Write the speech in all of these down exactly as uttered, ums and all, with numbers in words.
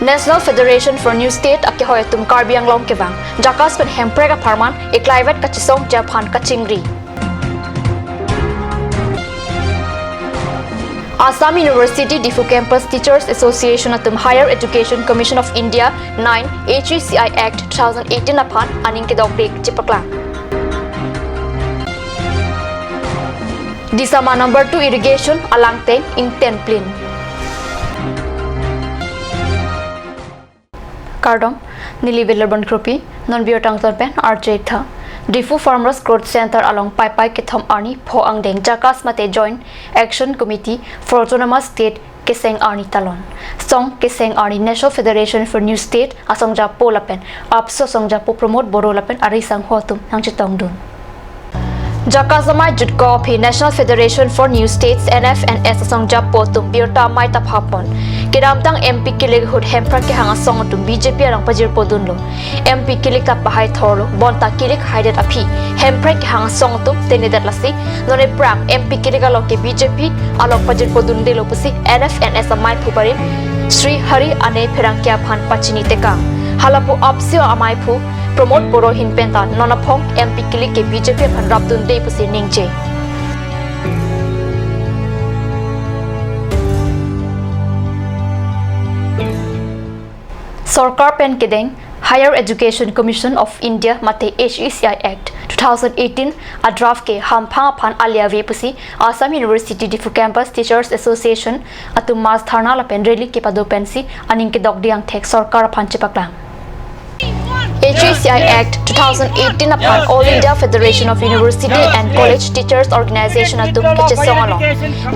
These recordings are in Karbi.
National Federation for New State akehoi atum Karbi Anglong kevang. JACAS pen Hemprek apharman eklaivet kachesongji aphan kachingri. Assam University Diphu Campus Teachers Association atum Higher Education Commission of India nine H E C I Act two thousand eighteen aphan aning kedokdek chepaklang. Disama number two irrigation alangteng ingten plin. Kardom, neli Velorbon Kropi, non birta angton pen arju-ik tha. Diphu Farmers Growth Center along Paipai kethom arni pho angdeng JACAS mate Joint Action Committee for Autonomous State keseng arni talon. Song keseng arni National Federation for New State asongjapo lapen AAPSU asongjapo Pramod Boro lapen ari sangho atum nangchetongdun. JACAS amei jutkok aphi National Federation for New States, N F N S asongjapo atum birta amei ta phapon. Kedamtang M P kilik ahut Hemprek kehang asong atum B J P along pajirpodunlo. M P kilik ta pahai thorlo, bonta kilik haidet aphi Hemprek kehang asong atum tengnedet lasi, non ephrang M P kilik along ke B J P along pajirpodundelo pusi N F N S ameiphu barim Sri Hari Ane pherangke aphan pachini tekang. Halapu AAPSU ameiphu Pramod Boro ahin penta non aphong M P kilik ke B J P aphan rapdunde pusi ningje. Sorkar pen kedeng Higher Education Commission of India mate H E C I Act two thousand eighteen a draft ke hamphang aphan ale ave pusi Assam University Diphu Campus Teachers Association atum mass dharna lapen rally kepado pensi aning kedokdek angthek sorkar aphan chepaklang. H E C I Act two thousand eighteen aphan All India Federation of University and College Teachers Organization atum kechesong along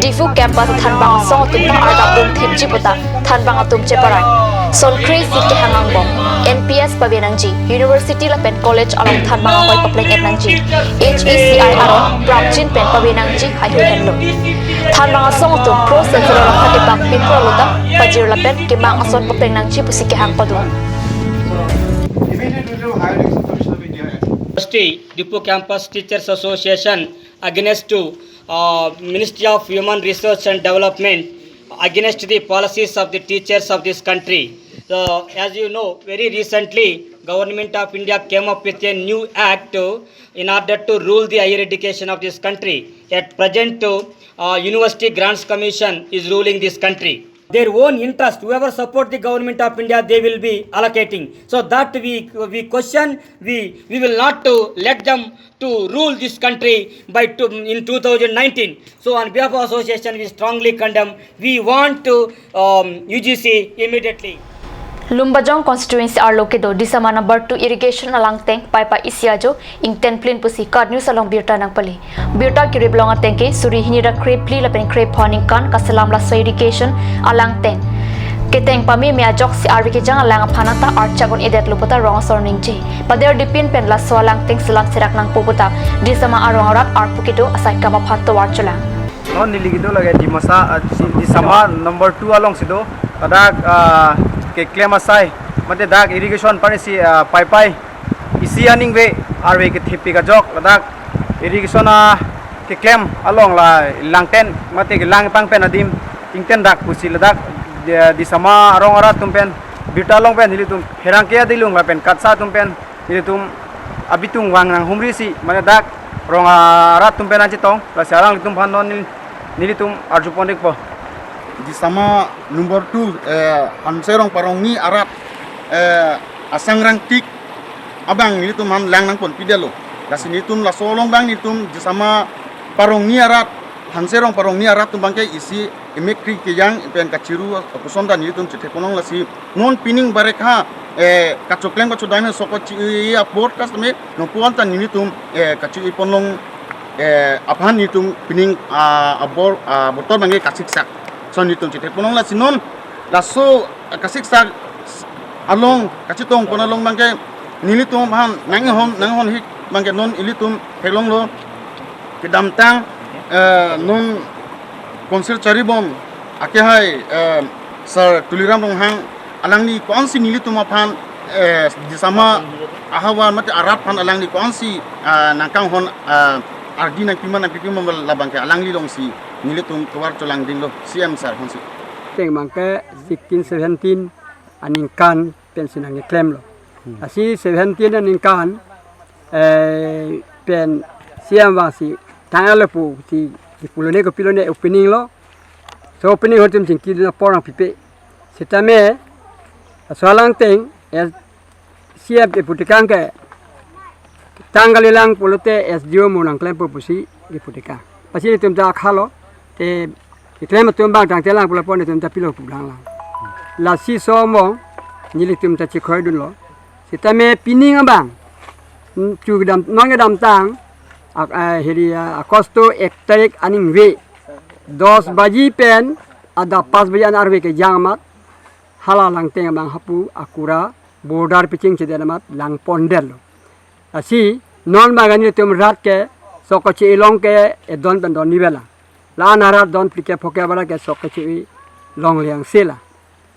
Diphu campus thanbang asong atum ta argap dun thipji puta thanbang atum cheparai. Son kre-isi kehang angbong, N P S pave nangji, university lapen college along thanbang ahoi papleng-et nangji, H E C I arong prapjin pen pave nangji haihui henlo. Thanbang asong atum Pro Chancellor aphan epak paper along ta pajir lapen kemang ason papleng nangji pusi kehang pado. University, Diphu Campus Teachers Association against to, uh, Ministry of Human Resource and Development, against the policies of the teachers of this country. So, as you know, very recently, Government of India came up with a new act to, in order to rule the higher education of this country. At present, to, uh, University Grants Commission is ruling this country. Their own interest, whoever support the Government of India, they will be allocating. So that we, we question, we, we will not to let them to rule this country by two, in two thousand nineteen. So on behalf of association, we strongly condemn. We want to, um, U G C immediately. Lumbajong constituency arlo kedo Disama number two irrigation alangteng Paipai isi ajo ingten plin pusi KAT News along birta nangpale. Birta kirip long ateng ke suri hini ra krephli lapen krephongo aningkan kaselam laso irrigation alangteng keteng pameme ajoksi arve kejang alang aphan anta archak un-edetlo puta rong asor ningje. Pader dipin pen laso alangteng selam serak nangpo puta Disama arong arat arpu kedo asai kam aphan tovar cholang. Non neli kedo lake Dimasa, ah, si, Disama number two alongsi do. Ladak, ah, keklem asai mate dak irrigation parisi, ah, Paipai isi aning ave arve kethepik ajok ladak irrigation, ah, keklem along la langten mate kelang pang pen adim ingten dak pusi ladak, eh, Disama arong arat atum pen birta long pen nelitum pherangke adilung lapen KATSA atum pen nelitum abitung vang nanghumrisi mane dak rong arat atum pen nangchetong, lasi alanglitum aphan non nel-, nelitum arjupon-ikpo. Disama number two, eh, Hanserong Parongni arat, eh, asangrang tik abang nelitum aphan lang nangponpidetlo. Lasi nelitum laso along abang nelitum Disama Parongni arat, Hanserong Parongni arat atum abangke isi emek kri kejang pen kachiru apuson ta nelitum chethepon long, lasi non pining barekha, eh, kachoklem kachodai na soko chi, eh, apor kas me nopuan ta nelitum, eh, kachi-ipon long, eh, aphan nelitum pining, ah, abor, ah, botor abangke kasiksak. So nelitum chethepon long, lasi non laso kasiksak along kachetongpon along abangke nelitum aphan nanghon, nanghon-ik abangke non ilitum theklonglo. Kedamtang, eh, non Council charibom akehai, eh, Sir Tuliram Ronghang alangli ko-ansi nelitum aphan, eh, Disama ahavar mate arat aphan alangli ko-ansi, eh, nangkanghon, eh, ardi nangpima nangpipima labangke alangli alongsi nelitum tovar cholangdinglo C M sir aphansi. Teng abangke sixteen seventeen aningkan pensi nangklemlo. Hmm. Lasi seventeen aningkan, eh, pen C M vangsi tanglo pusi, si pulo ne kopilo ne opening lo. So opening ahut itum chingki dun apor nangpipe. Sitame, laso alangteng, eh, C M kepu tekang ke, tang kalilang pulote S D O mo nangklempo pusi kepu tekang. Lasi netum ta akhalo, te keklem atum abang tangte lang pulo pon netum ta pilo pu langlang. Lasi so mo, nelitum ta chikhoidunlo. Sitame pining abang, hmm, chu kedam, non kedamtang, ak-, eh, hiri, eh, Agosto ek tarik aningve, dos baji pen adap pas baji an arve kejang amat, hala langteng abang hapu akura border piching chedam amat langpondetlo. Lasi non abang netum rat ke sok kachi-i long ke edon pen don ni bela. La-an arat don phlikep phokep abang ke sok kachi-i longle angse la.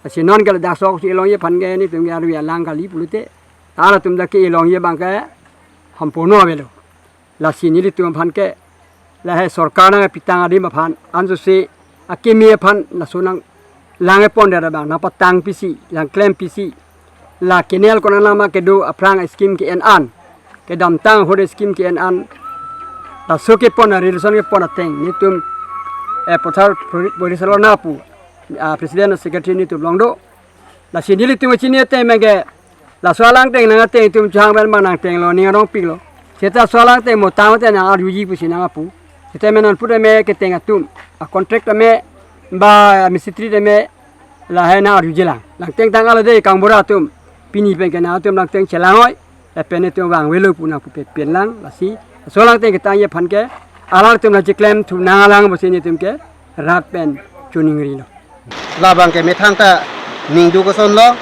Lasi non ke ladak sok kachi-i longji aphan ke netum ke arve alang kali pulote, ta latum dak ke-i longji abang ke hampono avelo. Lasi nelitum aphan ke, lahei sorkar nangpitang adim aphan, anso si akimi aphan laso nanglang-e pondet abang, nangpatang pisi, nangklem pisi. La canal konat nama kedo aphrang scheme ke-en an, kedamtang ahut scheme ke-en an, laso kepon a-relation kepon ateng, netum, eh, Pothar Pori-, Porichalona pu, ah, President Secretary netum longdo. Lasi nelitum chini ateng mege, laso alangteng nang ateng itum chang pen abang nangtenglo, ning arong piklo. Seta laso alangteng mo tang te nang arjuji pusi nang apu. Seta me non pura me keteng atum, a-contract me, ba mistri me, lahei nang arjuji lang. Langteng tang ala de kangbura atum, pini pen ke nang atum langteng chelang oi. Lapen netum vangvelo pu nangpupe pen lang, lasi laso alangteng ketangji aphan ke, alangtum nangchiklem thu nang alang pusi netum ke rat pen choningrilo. Labang ke methang ta ningduk asonlo.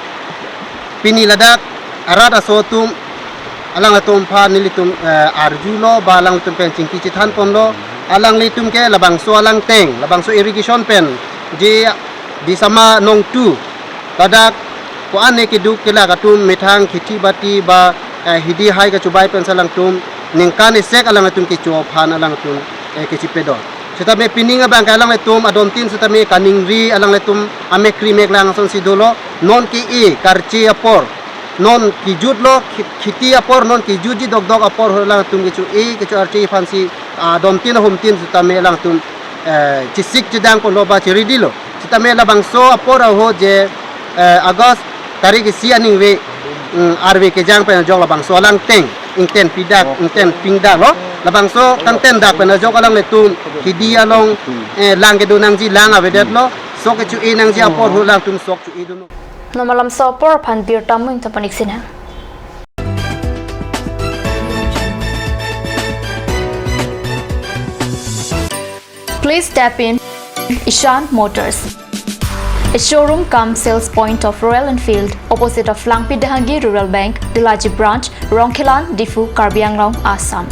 Pini ladak arat aso atum, alangtum aphan nelitum, eh, arjulo, ba alangtum pen chingki chethan ponlo. Alanglitum ke labangso alangteng, labangso irrigation pen, je Disama Nongtu, ladak ko-an ne keduk kelak atum methang kheti bati ba, eh, hidi hai kachubai pen si alangtum ningkan isi alangtum kecho aphan alangtum, eh, kechipedon. Sitame pining abang ke alangtum adontin sitame kaningri alangtum amek ri mek lang asonsi dolo. Non ke-e karchi apor, non kejutlo, khi-, kheti apor, non kejutji dokdok apor ahut alangtum kecho-e kecho archi aphansi, ah, adontin ahumtin sitame alangtum, eh, chesik chedang ponlo ba cheredilo. Sitame labangso apor ahut je, eh, August tarik isi aningve, mm, arve kejang pen ajok labangso alangteng ingten pidak, ingten pingdaklo. Labangso kangten dak pen ajok alanglitum hidi along, eh, lang kedo nangji lang avedetlo. Sok kecho-e nangji apor ahut alangtum sok cho-edunlo. Non malomso apor aphan birta amu ingthan pon-ik sinang. Please step in Ishan Motors, a showroom cum sales point of Royal Enfield, opposite of Langpi Dehangi Rural Bank, Delaji Branch, Rongkhelan, Diphu, Karbi Anglong, Assam.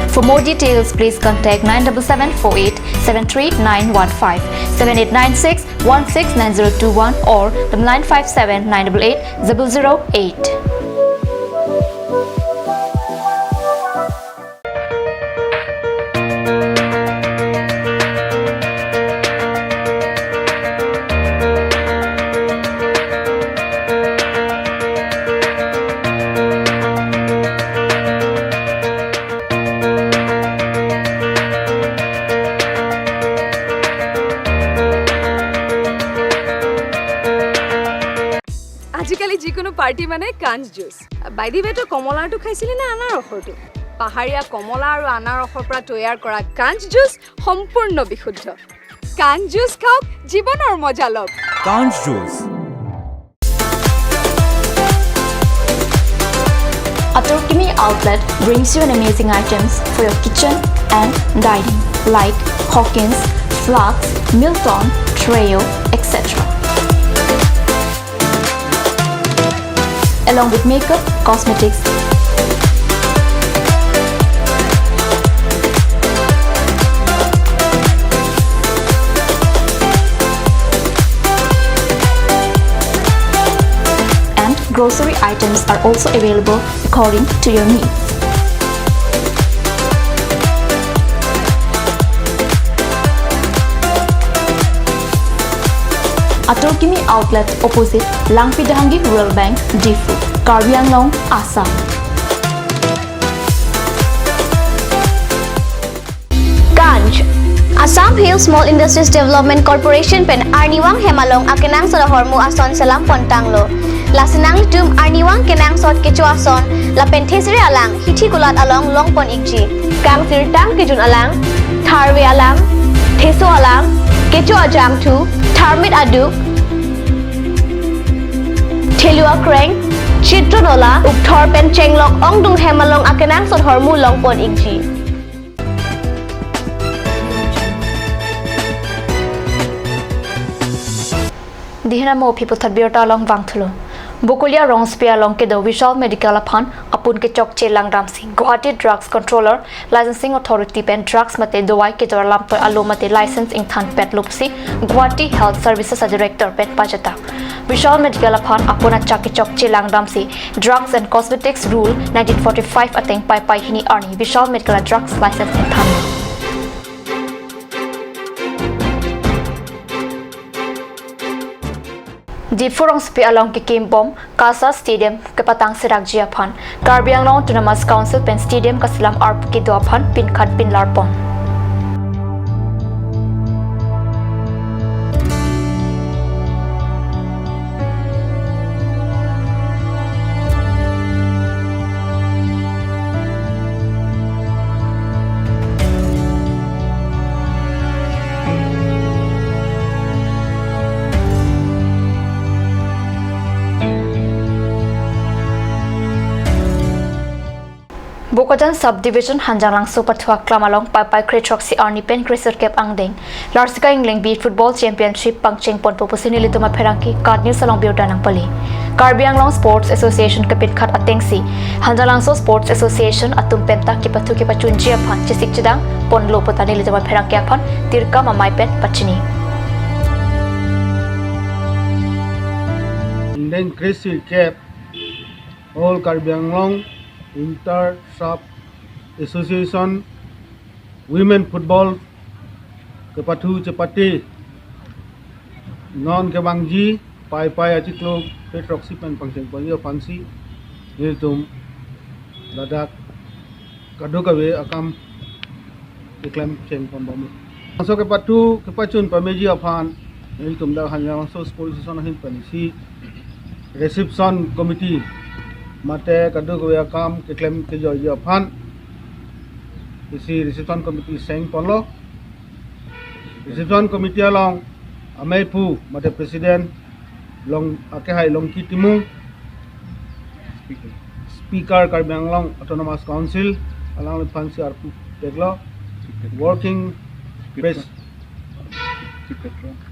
For more details, please contact nine double seven four eight seven three nine one five, seven eight nine six one six nine zero two one or the nine five seven nine double eight double zero eight. আজিকালি যিকোনো পাৰ্টি মানে কাঞ্চ juice. By the ৱে, তই কমলাৰটো খাইছিলি নে আনাৰসৰটো? পাহাৰীয়া কমলা আৰু আনাৰসৰ পৰা তৈয়াৰ কৰা কাঞ্চ জুচ সম্পূৰ্ণ বিশুদ্ধ। কাঞ্চ জুচ খাওক, জীৱনৰ মজা লওক। Kanch Juice. Atur Kimi Outlet brings you an amazing items for your kitchen and dining, like Hawkins, Flax, Milton, Treo, et cetera. Along with makeup, cosmetics, and grocery items are also available according to your needs. Atur Kimi Outlet, opposite Langpi Dehangi Rural Bank, Diphu, Karbi Anglong, Assam. Kanj. Assam Hill Small Industries Development Corporation pen arnivang hem along akenangsot ahormu ason selam pontanglo. Lasi nanglitum arnivang kenangsot kecho ason lapen thesere alang hithi kulat along longpon ikji. Kangsirtang kejun alang, tharve alang, theso alang, kecho ajangthu, tharmit aduk, thelu akreng, chitro nola, ukthor pen chenglok ongdung hem along akenangsot ahormu longpon ikji. Dihena mo people thot birta along vangthulo. Bokolia Rongsopi along kedo Vishal Medical aphan apun kechokche langdamsi Guwahati Drugs Controller Licensing Authority pen drugs mate dawai kejor lamtoi alo mate license ingthanpetlo pusi Guwahati Health Services a Director pen pajeta. Vishal Medical aphan apun achak kechokche langdamsi Drugs and Cosmetics Rule nineteen forty-five ateng Paipai hini arni Vishal Medical a drugs license ingthanlo. Diphu Rongsopi along kekimbom KASA Stadium kepatang serakji aphan Karbi Anglong Autonomous Council pen stadium kaselam arpu kedo aphan pinkhat pinlarpon. Bokajan Subdivision Hanjanglangso pathu aklam along Paipai kre throksi arni pen kre sirkep angdeng Larsika Inglengbi Football Championship pangchengponpo pusi nelitum apherangke KAT News along birta nangpali. Karbi Anglong Sports Association kepinkhat atengsi Hanjanglangso Sports Association atum penta kepathu kepachunji aphan chesik chedang ponlo puta nelitum apherangke aphan Tirkam amei pen pachini. Angdeng kre sirkep All Karbi Anglong Inter Sub Association Women Football kepathu chepate non kevangji Paipai achiklo kre throksi pen pangchengponji aphansi nelitum ladak kadokave akam keklem chengponbom. Laso kepathu kepachun pameji aphan nelitum dak Hanjanglangso Sports Association ahin pen isi reception committee mate kadokave akam keklem kejorji aphan isi reception committee sengponlo. Reception committee along ameiphu mate president Long, akehai Longki Timung, Speaker Karbi Anglong Autonomous Council, alangliphansi arpu peklo. Working Pres-,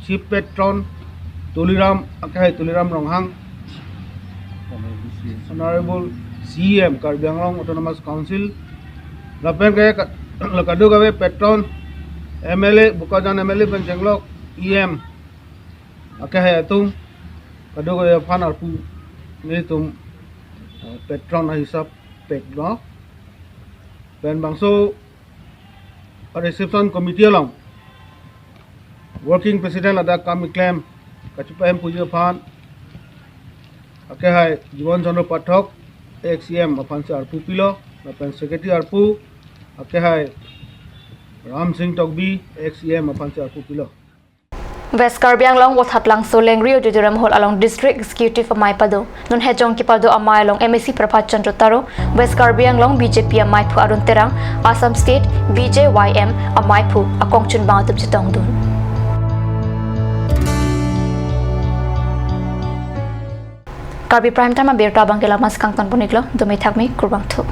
Chief Patron, Tuliram, akehai Tuliram Ronghang, Honorable C E M Karbi Anglong Autonomous Council, lapen ke ka-, kadokave patron, M L A, Bokajan M L A pen chenglok, E M, akehai atum, kadokave aphan arpu nelitum, eh, patron ahisap peklo. Pen bangso reception committee along working president ladak kam keklem kachepa-em puji aphan akehai Jiwan Chandra Pathak, ex E M, aphansi arpu pilo, lapen secretary arpu akehai Ram Singh Tokbi, ex E M, aphansi arpu pilo. West Karbi Anglong Vothatlangso Lengri Auditorium Hall along District Executive amei pado. Non hejong kepado amei along M A C Prabhat Chandra Taro, West Karbi Anglong B J P ameiphu Arun Terang, Assam State B J Y M ameiphu akongchunbang atum chetongdun. Karbi Prime Time abirta abangke la-an si kangtonpon-iklo, dome thakme, kurvangthu.